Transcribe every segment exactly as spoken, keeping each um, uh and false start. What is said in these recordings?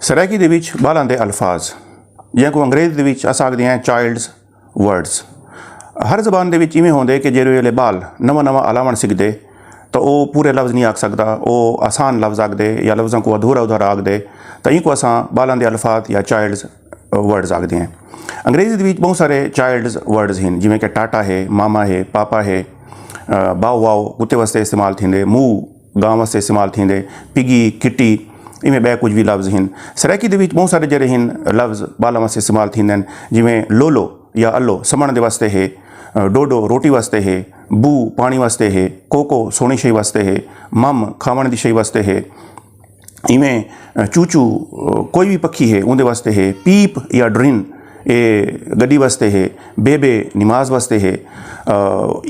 سرائیکی دے وچ ٻالاں دے الفاظ، جنہاں کوں انگریزی دے وچ اساں آکھدے ہیں چائلڈز ورڈز۔ ہر زبان دے وچ ایویں ہوندے کہ جیڑھے ویلے ٻال نواں نواں الاوݨ سکھدے، تاں او پورے لفظ نہیں آکھ سڳدا، او آسان لفظ آکھدے یا لفظاں کوں ادھورا ادھورا آکھدے۔ تاں اینکوں اساں ٻالاں دے الفاظ یا چائلڈز ورڈز آکھدے ہیں۔ انگریزی دے وچ ٻہوں سارے چائلڈز ورڈز ہن، جیویں کہ ٹاٹا ہے، ماما ہے، پاپا ہے، باؤ واؤ کتے واسطے استعمال تھیندے، مو گاں واسطے استعمال تھیندے، پگی، کٹی، ایویں ٻئے کجھ وی لفظ ہن۔ سرائیکی دے وچ ٻہوں سارے جیڑھے ہن لفظ ٻالاں واسطے استعمال تھیندے ہن، جیویں لولو یا الو سمݨ دے واسطے ہے، ڈوڈو روٹی واسطے ہے، بو پاݨی واسطے ہے، کوکو سوہݨی شئی واسطے ہے، مم کھاوݨ دی شئی واسطے ہے۔ ایویں چوچو کوئی وی پکھی ہے اوندے واسطے ہے، پیپ یا ڈرن اے گݙی واسطے ہے، بیبے نماز واسطے ہے،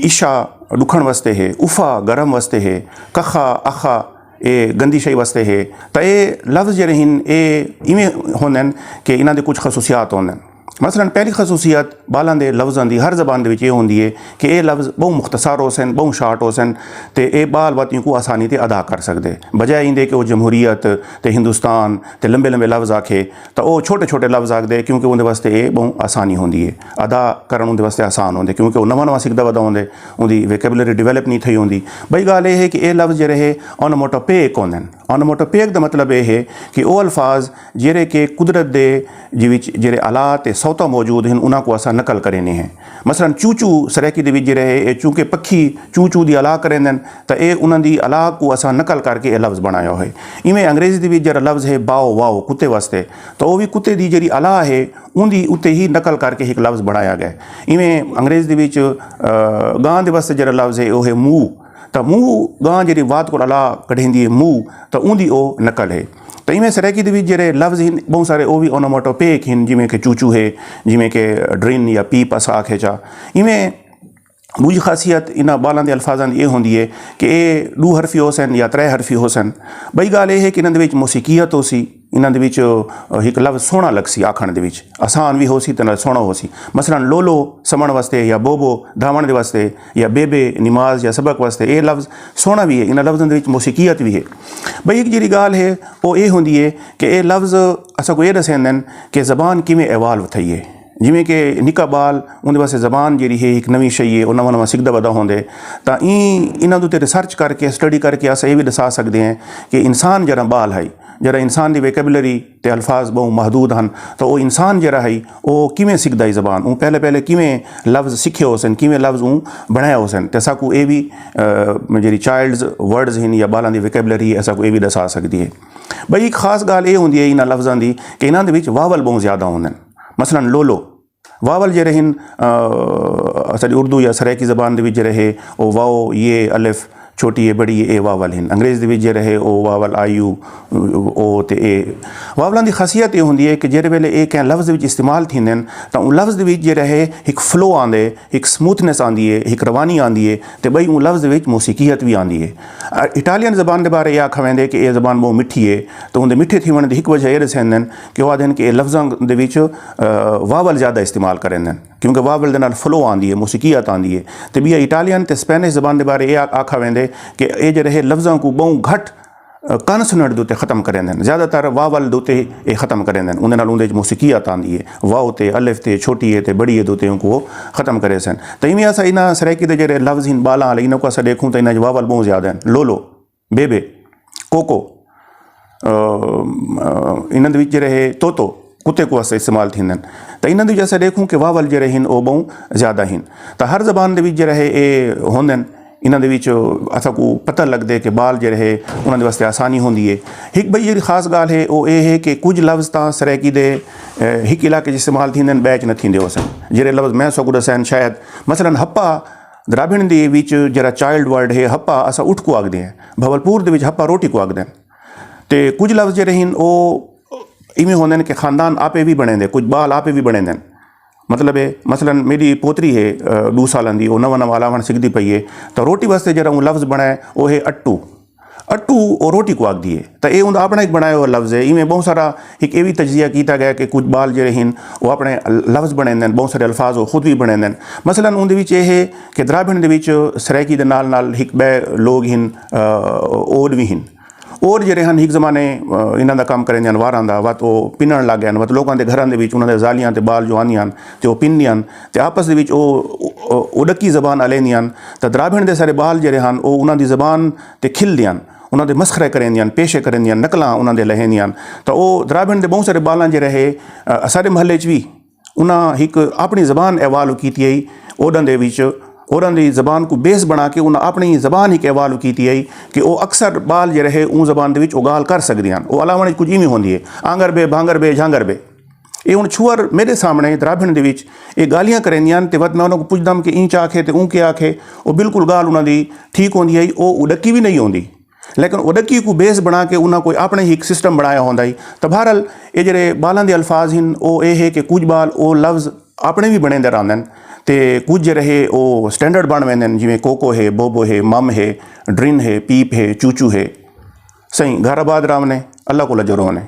عشاء ݙکھݨ واسطے ہے، افا گرم واسطے ہے، کخا اخا اے گندی شئی واسطے ہے۔ تاں اے لفظ جیڑھے ہن اے ایویں ہوندن کہ انہاں دے کجھ خصوصیات ہوندن۔ مثلاً پہلی خصوصیت ٻالاں دے لفظاں دی ہر زبان دے وچ اے ہوندی ہے کہ اے لفظ ٻہوں مختصر ہوسن، ٻہوں شارٹ ہوسن، تے اے ٻال وت اینکوں آسانی تے ادا کر سڳدے۔ بجائے ایندے کہ او جمہوریت تے ہندوستان تے لمبے لمبے لفظ آکھے، تاں او چھوٹے چھوٹے لفظ آکھدے، کیونکہ اوندے واسطے اے ٻہوں آسانی ہوندی ہے، ادا کرݨ اوندے واسطے آسان ہوندے، کیونکہ او نواں نواں سکھدا ودا ہوندے، اوندی ویکیبولری ڈیولپ نہیں تھئی ہوندی۔ ٻئی ڳالھ اے ہے کہ اے لفظ جیڑھے ہے اونوموٹوپیک ہوندن۔ اونوموٹوپیک دا مطلب اے ہے کہ او الفاظ جیڑھے کہ قدرت دے جی وچ جیڑھے آلات تے صوتاں موجود ہن، انہاں کوں اساں نقل کریندے ہیں۔ مثلاً چوچو سرائیکی دے وچ جیڑھے ہے، اے چونکہ پکھی چوچو دی الا کریندن، تاں اے انہاں دی الا کوں اساں نقل کر کے اے لفظ بݨایا ہوئے۔ ایویں انگریزی دے وچ جیڑھا لفظ ہے باؤ واؤ کتے واسطے، تاں او وی کتے دی جیڑھی الا ہے، اوندی اتے ہی نقل کر کے ہک لفظ بݨایا ڳئے۔ ایویں انگریزی دے وچ، آ، گاں دے واسطے جیڑھا لفظ ہے، او ہے مو۔ تاں مو، گاں جیڑھی وات کول الا کڈھیندی ہے، مو، تاں اوندی او نقل ہے۔ تاں ایویں سرائیکی دے وچ جیڑھے لفظ ہن، ٻہوں سارے او وی اونوموٹوپیک ہن، جیویں کہ چوچو ہے، جیویں کہ ڈرن یا پیپ اساں آکھے چا۔ ایویں ݙوجھی خاصیت انہاں ٻالاں دے الفاظاں دی اے ہوندی ہے کہ اے ݙو حرفی ہوسن یا ترے حرفی ہوسن۔ ٻئی ڳالھ اے ہے کہ انہاں دے وچ موسیقیت ہوسی، انہاں دے وچ ہک لفظ سوہݨا لڳسی آکھݨ دے وچ، آسان وی ہوسی تے نال سوہݨا ہوسی۔ مثلاً لولو سمݨ واسطے یا بوبو دھاوݨ دے واسطے یا بیبے نماز یا سبق واسطے، اے لفظ سوہݨا وی ہے، انہاں لفظاں دے وچ موسیقیت وی ہے۔ ٻئی ہک جیڑھی ڳالھ ہے، او اے ہوندی ہے کہ اے لفظ اساکوں اے ݙسیندن کہ زبان کیویں ایوالو تھئی ہے۔ جیویں کہ نکا ٻال، اوندے واسطے زبان جیڑھی ہے، ہک نویں شئی ہے، او نواں نواں سکھدا ودا ہوندے۔ تاں ایں، انہاں دے اتے ریسرچ کر کے، اسٹڈی کر کے اساں اے وی ݙسا سڳدے ہیں کہ انسان جیڑھا ٻال ہئی، جیڑھا انسان دی ویکیبولری تے الفاظ ٻہوں محدود ہن، تاں او انسان جیڑھا ہئی، او کیویں سکھدا ہئی زبان؟ اوں پہلے پہلے کیویں لفظ سکھے ہوسن، کیویں لفظ اوں بݨائے ہوسن؟ تے اساکوں اے وی، آ، جیڑھی چائلڈز ورڈز ہن یا ٻالاں دی ویکیبولری ہے، اساکوں اے وی ݙسا سڳدی ہے۔ ٻئی ہک خاص ڳالھ اے ہوندی ہے انہاں لفظاں دی کہ انہاں دے وچ واول ٻہوں زیادہ ہوندن۔ مثلاً لولو، واول جیڑھے ہن، آ، اساݙی اردو یا سرائیکی زبان دے وچ جیڑھے ہے، او واؤ، یے، الف، چھوٹی اے، بڑی اے، اے واول ہن۔ انگریزی دے وچ جیڑھے ہے، او واول، آئی، یو، او تے اے۔ واولاں دی خاصیت اے ہوندی ہے کہ جیڑھے ویلے اے کہیں لفظ دے وچ استعمال تھیندن، تاں اوں لفظ دے وچ جیڑھا ہے، ہک فلو آندے، ہک سموتھنس آندی ہے، ہک روانی آندی ہے، تے ٻئی اوں لفظ دے وچ موسیقیت وی آندی ہے۔ آ، اٹالین زبان دے بارے اے آکھا ویندے کہ اے زبان ٻہوں مٹھی ہے، تے اوندے مٹھے تھیوݨ دی ہک وجہ اے ݙسیندن کہ او آہدن کہ اے لفظاں دے وچ، آ، واول زیادہ استعمال کریندن، کیونکہ واول دے نال فلو آندی ہے، موسیقیت آندی ہے۔ تے ٻیا اٹالین تے اسپینش زبان دے بارے اے آ-، آکھا ویندے کہ اے جیڑھے ہے لفظاں کوں ٻہوں گھٹ، آ، کانسوننٹ دے اتے ختم کریندن، زیادہ تر واول دے اتے اے ختم کریندن، اوندے نال اوندے وچ موسیقیت آندی ہے، واؤ تے، الف تے، چھوٹی اے تے بڑی اے دے اتے اونکوں او ختم کریسن۔ تاں ایویں اساں انہاں سرائیکی دے جیڑھے لفظ ہن ٻالاں آلے، انہاں کوں اساں ݙیکھوں تاں انہاں وچ واول ٻہوں زیادہ ہن۔ لولو، بیبے، کوکو، آ، آ، انہاں دے وچ جیڑھے ہے طوطو، کتے کوں واسطے استعمال تھیندن۔ تاں انہاں دے وچ اساں ݙیکھوں کہ واول جیڑھے ہن او ٻہوں زیادہ ہن۔ تاں ہر زبان دے وچ جیڑھے ہے اے ہوندن، انہاں دے وچ اساکوں پتہ لڳدے کہ ٻال جیڑھے ہے انہاں دے واسطے آسانی ہوندی ہے۔ ہک ٻئی جیڑھی خاص ڳالھ ہے او اے ہے کہ کجھ لفظ تاں سرائیکی دے، آ، ہک علاقے اچ استعمال تھیندن، ٻئے اچ نہ تھیندے ہوسن۔ جیڑھے لفظ میں ساکوں ݙسین شاید، مثلاً ہپا درابھݨ دے وچ جیڑھا چائلڈ ورڈ ہے ہپا، اساں اٹھ کوں آکھدے ہیں۔ بھاولپور دے وچ ہپا روٹی کوں آکھدے ہیں۔ تے کجھ لفظ جیڑھے ہن او ایویں ہوندے ہن کہ خاندان آپے وی بݨیندے، کجھ ٻال آپے وی بݨیندے ہن۔ مطلب ہے، مثلاً میݙی پوتری ہے، آ، ݙو سالاں دی، او نواں نواں الاوݨ سکھدی پئی ہے، تاں روٹی واسطے جیڑھا اوں لفظ بݨائے او ہے اٹو۔ اٹو او روٹی کوں آکھدی ہے۔ تاں اے اوندا اپݨا ہک بݨایا ہویا لفظ ہے۔ ایویں ٻہوں سارا ہک اے وی تجزیہ کیتا ڳیا کہ کجھ ٻال جیڑھے ہن او اپݨے لفظ بݨیندے ہن، ٻہوں سارے الفاظ او خود وی بݨیندے ہن۔ مثلاً اوندے وچ اے ہے کہ درابھݨ دے وچ سرائیکی دے نال نال ہک ٻئے لوگ ہن، آ، اوڈ وی ہن۔ اور جیرے ہن ہک زمانے انہاں دا کم کریندے ہن واراں دا، وت او پنݨ لڳ ڳئے ہن، وت لوکاں دے گھراں دے وچ انہاں دے ذالیاں تے ٻال جو آندیاں ہن تے او پندیاں ہن تے آپس دے وچ او او ݙکی زبان الیندیاں ہن۔ تاں درابھݨ دے سارے ٻال جیرے ہن او انہاں دی زبان تے کھلدیاں ہن، انہاں دے مسخرے کریندیاں ہن، پیشے کریندیاں ہن، نقلاں انہاں دے لیندیاں ہن۔ تاں او درابھݨ دے ٻہوں سارے ٻالاں جیرے ہے اساݙے محلے اچ وی انہاں ہک اپݨی زبان ایوالو کیتی ہئی۔ اوݙاں دے وچ اوݙاں دی زبان کوں بیس بݨا کے انہاں اپݨی زبان ہک ایوالو کیتی ہئی کہ او اکثر ٻال جیرے ہے اوں زبان دے وچ او ڳالھ کر سڳدیاں ہن۔ او الاوݨ اچ کجھ ایویں ہوندی ہے، آنگر بے بھانگر بے جھانگر بے۔ اے ہݨ چھوہر میݙے سامݨے درابھݨ دے وچ اے ڳالھیاں کریندیاں ہن تے وت میں انہاں کوں پچھدم کہ ایں چا آکھے تے اوں کے آکھے۔ او بالکل ڳالھ انہاں دی ٹھیک ہوندی ہئی، او اݙکی وی نئیں ہوندی، لیکن اݙکی کوں بیس بݨا کے انہاں کوئی اپݨے ہک سسٹم بݨایا ہوندا ہئی۔ تاں بہرحال اے جیرے ٻالاں دے الفاظ ہن او اے ہے کہ کجھ ٻال او لفظ اپݨے وی بݨیندے رہندن تے کجھ جیرے ہے او سٹینڈرڈ بݨ ویندن، جیویں کوکو ہے، بوبو ہے، مم ہے، ڈرن ہے، پیپ ہے، چوچو ہے۔ سئیں گھر آباد راونے، اللہ کول اجر ہونے۔